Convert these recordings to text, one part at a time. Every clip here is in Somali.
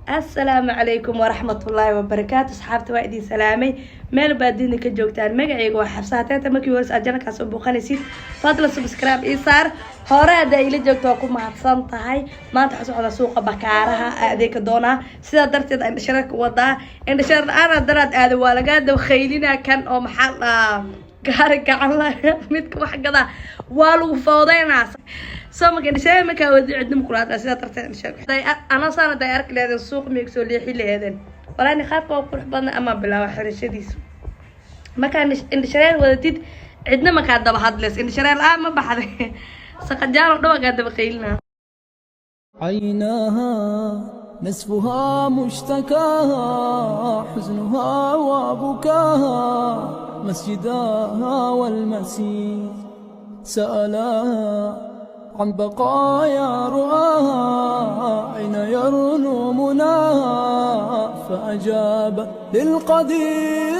Asalaamu calaykum waraxmatullaahi wabarakaatu. Asxaabta, waa idin salaamay meel baad dunida ka joogtaan. Magacayga waa Xabsa. Hateeta markii hores aad channelkaas soo booqanaysid, fadlan subscribe ii saar. Hore haddaa ila joogto, waa ku mahadsan tahay. Maanta waxaa socdaa suuqa Bakaaraha, adeegka doonaa. Sidaa darteed indhashareerka wadaa. Indhashareer la-aan daraad aada waa lagaa dabkhaylinaa. Kan oo maxaa la dhahaa, gaari gacan la midka wax gadaa waa lagu foodeynaa. Soo marka indhashareer markaa wadi, cidna makula. Sidaa darteed indhashareer anoo saan haday arki leheedeen, suuq miyay soo leexi leheedeen? Walaa, niqaabka waa qurux badna ama bilaaba xirashadiisa. Markaa indhashareer wadatid, cidna makaa daba hadleys. Indhashareer la-aan ma baxday, saqajaan oo dhan waa kaa daba qaylina. عيناها نسفها مشتكاها، حزنها وبكاها، مسجداها والمسيح سألاها عن بقايا رؤاها، أين يرنو مناها؟ فأجاب للقدير.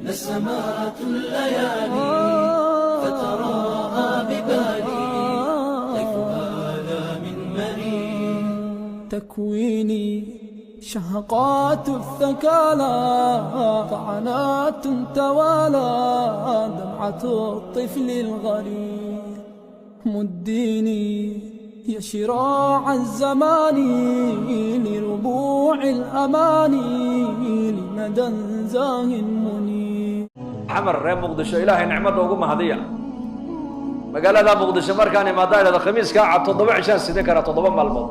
نسمات الليالي فتراءى ببالي طيف آلام مرير. تكويني شهقات الثكالى، طعنات توالى، دمعة الطفل الغرير. مديني يا شراع الزمان لربوع الأماني لمدى زاه منير. Xamar, reer Muqdisho, Ilaahay nicmadda ugu mahadiya. Magaalada Muqdisho markaan imaadaan idhahdo khamiiskaa cad 7 cishaan sidan karaa, 7 maalmood.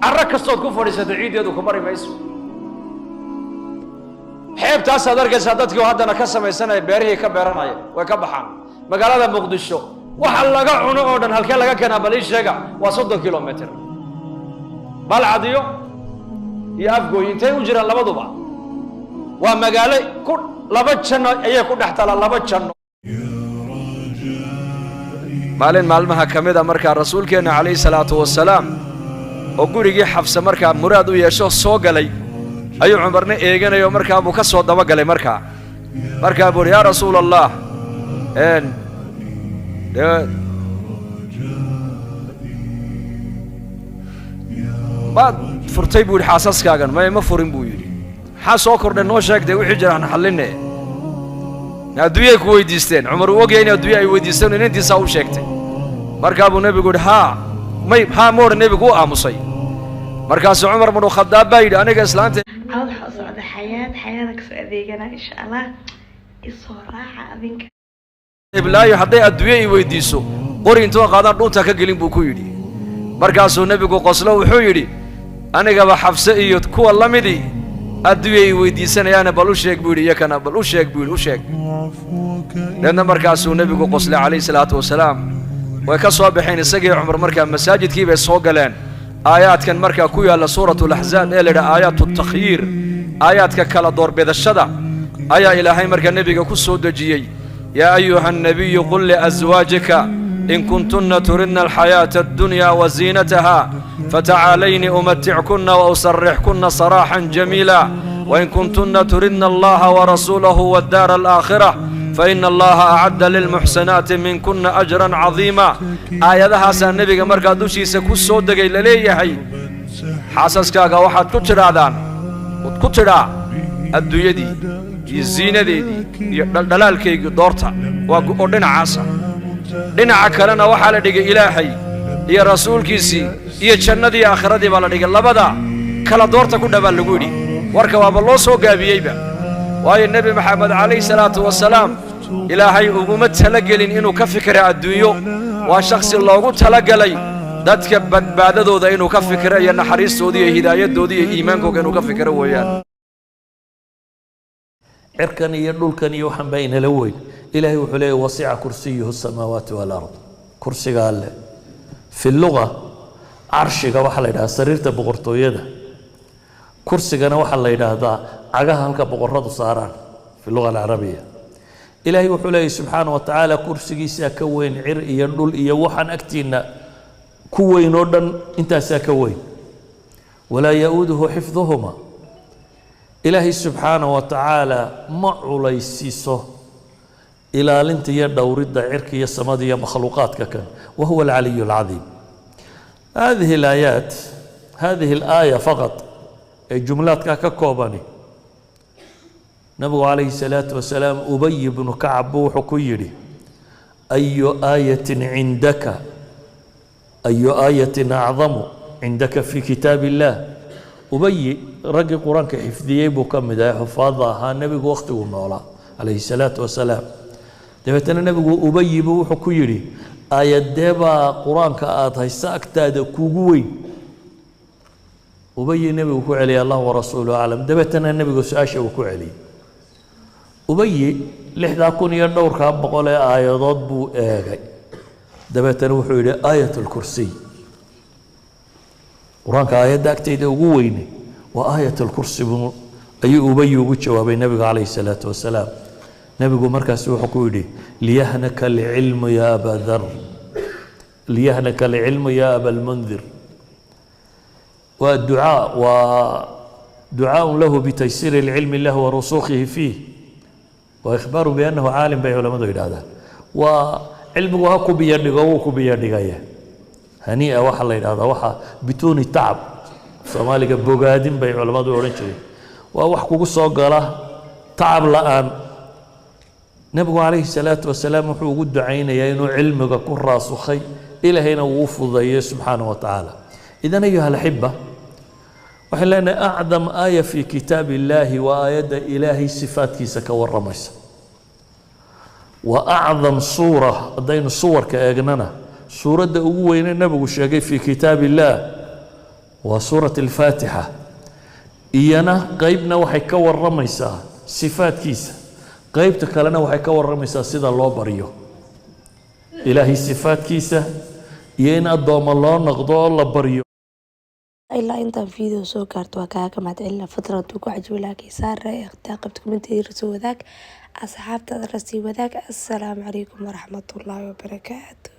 Carro kastood ku fadhiisatay ciiddeedu ku mari mayso. Xeebtaasaad arkaysaa dadkii oo haddana ka samaysanaya, beerihii ka beeranaya, way ka baxaan. Magaalada Muqdisho waxa laga cuno oo dhan halkee laga keenaa? Bal ii sheega. Waa 30 kilomitr Balcad iyo Afgooy intay u jiraan labaduba. Waa magaalo ku laba janno ayay ku dhex talaa, laba janno. Maalin maalmaha ka mid a markaa rasuulkeenna calayhi salaatu wasalaam oo gurigii Xafse markaa muraad u yeesho soo galay ayuu Cumarna eeganayo. Markaa buu ka soo dabagalay. Markaa buu uhi: "Yaa rasuula Allah, dee maad furtay?" buu yidhi. "Xaasaskaagan may ma furin," buu yidhi. "Maxaa soo kordhay? Noo sheegtay wixii jiraan xalline. Adduunyay ku weydiisteen." Cumar uu ogyahay in adduunya ay weydiisteen, inantiisaa u sheegtay. Markaa buu nebigu yidhi: "Haa." May haa ma odhan, nebigu u aamusay. Markaasuu Cumar bnu Khadaab baa yidhi: "Aniga islaanta." Cawd waxaa u socda Xayaad. Xayaada kasoo adeegana insha Allah, isoo raaca adinka. "Iblaayo hadday adduunye i weydiiso, qori intoo qaadaan dhuunta ka gelin," buu ku yidhi. Markaasuu nebigu qoslo, wuxuu yidhi: "Anigaba Xafse iyo kuwa la midii adduunya i weydiisanayaana bal u sheeg," buu yidhi. "Iyakana bal u sheeg," buu yidhi, "u sheeg." Deedna markaasuu nebigu qoslay calayhi salaatu wasalaam. Way ka soo baxeen isagii Cumar. Markaa masaajidkii bay soo galeen. Aayaadkan markaa ku yaalla suuratu Laxzaab ee la yidhaha aayaatu takhyiir, aayaadka kala doorbidashada, ayaa Ilaahay markaa nebiga ku soo dejiyey: "يا أيها النبي قل لأزواجك إن كنتن تردن الحياة الدنيا وزينتها فتعالين أمتعكن وأسرحكن سراحا جميلا، وإن كنتن تردن الله ورسوله والدار الآخرة فإن الله أعد للمحسنات منكن أجرا عظيما." Aayadahaasaa nebiga markaa dushiisa ku soo degay, la leeyahay: xaasaskaaga waxaad ku tidhaahdaan, ood ku tidhaa, adduunyadii iyo ziinadeedii iyo dhaldhalaalkaygii doorta, waa oo dhinacaasa. Dhinaca kalena waxaa la dhigay Ilaahay iyo rasuulkiisii iyo jannadii aakhiradii baa la dhigay. Labada kala doorta ku dhabaa lagu yidhi. Warka waaba loo soo gaabiyeyba, waayo Nebi Maxamed calayhi salaatu wasalaam Ilaahay uguma talagelin inuu ka fikira adduunyo. Waa shakhsi loogu talagalay dadka badbaadadooda inuu ka fikiro, iyo naxariistooda iyo hidaayadooda iyo iimaankooga inuu ka fikiro weeyaan. Cirkan iyo dhulkan iyo waxaan baa inala weyn. Ilaahay wuxuu leeyahy: وسع كرسيه السماوات والأرض. Kursiga Alle في اللغة carshiga waxaa la yidhahdaa sariirta boqortooyada, kursigana waxaa la yidhaahdaa cagaha halka boqoradu saaraan في اللغة العربية. Ilaahay wuxuu leeyahy subxaana wa tacaala kursigiisaa ka weyn cir iyo dhul iyo waxaan agtiina ku weyn oo dhan, intaasaa ka weyn. ولا يؤوده حفظهما. Ilaahay subxaana wa tacaala ma culaysiiso ilaalinta iyo dhowridda cirka iyo samada iyo makhluuqaadka kan. وهو العلي العظيم. هذه الآيات. Hadihi alaaya faqad ee jumlaadkaa ka koobani, nabigu calayhi salaatu wasalaam Ubay bnu Kacab buu wuxuu ku yidhi: "Ayu aayatin cindaka, ayu aayatin acdamu cindaka fi kitaab illah?" Ubayi raggii Qur-aanka xifdiyey buu ka mid ahay, xufaadda ahaa nebigu wakhtiguu noolaa calayhi salaatu wasalaam. Dabeetana nebigu Ubayi buu wuxuu ku yidhi: "Aayadee baa Qur-aanka aada hayso agtaada kuugu weyn?" Ubayi nebigu ku celiyay: "Allah warasuuluhu aclam." Dabeetana nebigu su-aasha uu ku celiyey Ubayi 6000 iyo dhowrkaa boqol ee aayadood buu eegay. Dabeetana wuxuu yidhi: "Aayat alkursiy. Qur-aanka aayadda agtayda ugu weyne waa aayat alkursi," buu ayuu Ubayi ugu jawaabay nebiga calayhi salaatu wasalaam. Nebigu markaasi wuxuu ku yidhi: "Liyahnaka alcilmu ya aba Dar, liyahnaka alcilmu ya aba almundir." Waa ducaa, waa ducaaء lahu bitaysiiri اlcilmi lah wa rusukhihi fiih wa ikhbaaru biannahu caalim, bay culamadu yidhahdaan. Waa cilmigu ha ku biyo dhigo, wuu ku biyo dhigaya. Hanii'a waxaa la yidhahdaa waxa bituuni tacab, Soomaaliga bogaadin bay culammadu odhan jireen, waa wax kugu soo gala tacab la'aan. Nebigu calayhi salaatu wasalaam wuxuu ugu ducaynayaa inuu cilmiga ku raasukhay, Ilaahayna uu u fududeeyey subxaanahu wa tacaala. Idan, ayuha alaxiba, waxaan leenahay acdam aaya fi kitaab illaahi waa aayadda Ilaahay sifaadkiisa ka warramaysa. Wa acdam suura, haddaynu suwarka eegnana, suuradda ugu weyne nebigu sheegay fi kitaab illaah waa suurat alfaatixa. Iyana qeybna waxay ka warramaysaa sifaadkiisa, qeybta kalena waxay ka warramaysaa sida loo baryo Ilaahay, sifaadkiisa iyo in addoommo loo noqdo oo la baryo. Ilaa intaan video soo gaarto waa kaaga mahadcelina. Fadlan hadduu ku cajibo, like saar, ikhtiyaar qabta, comment soo wadaag, asxaabtaada la sii wadaag. Assalaamu calaykum waraxmatullaahi wabarakaatu.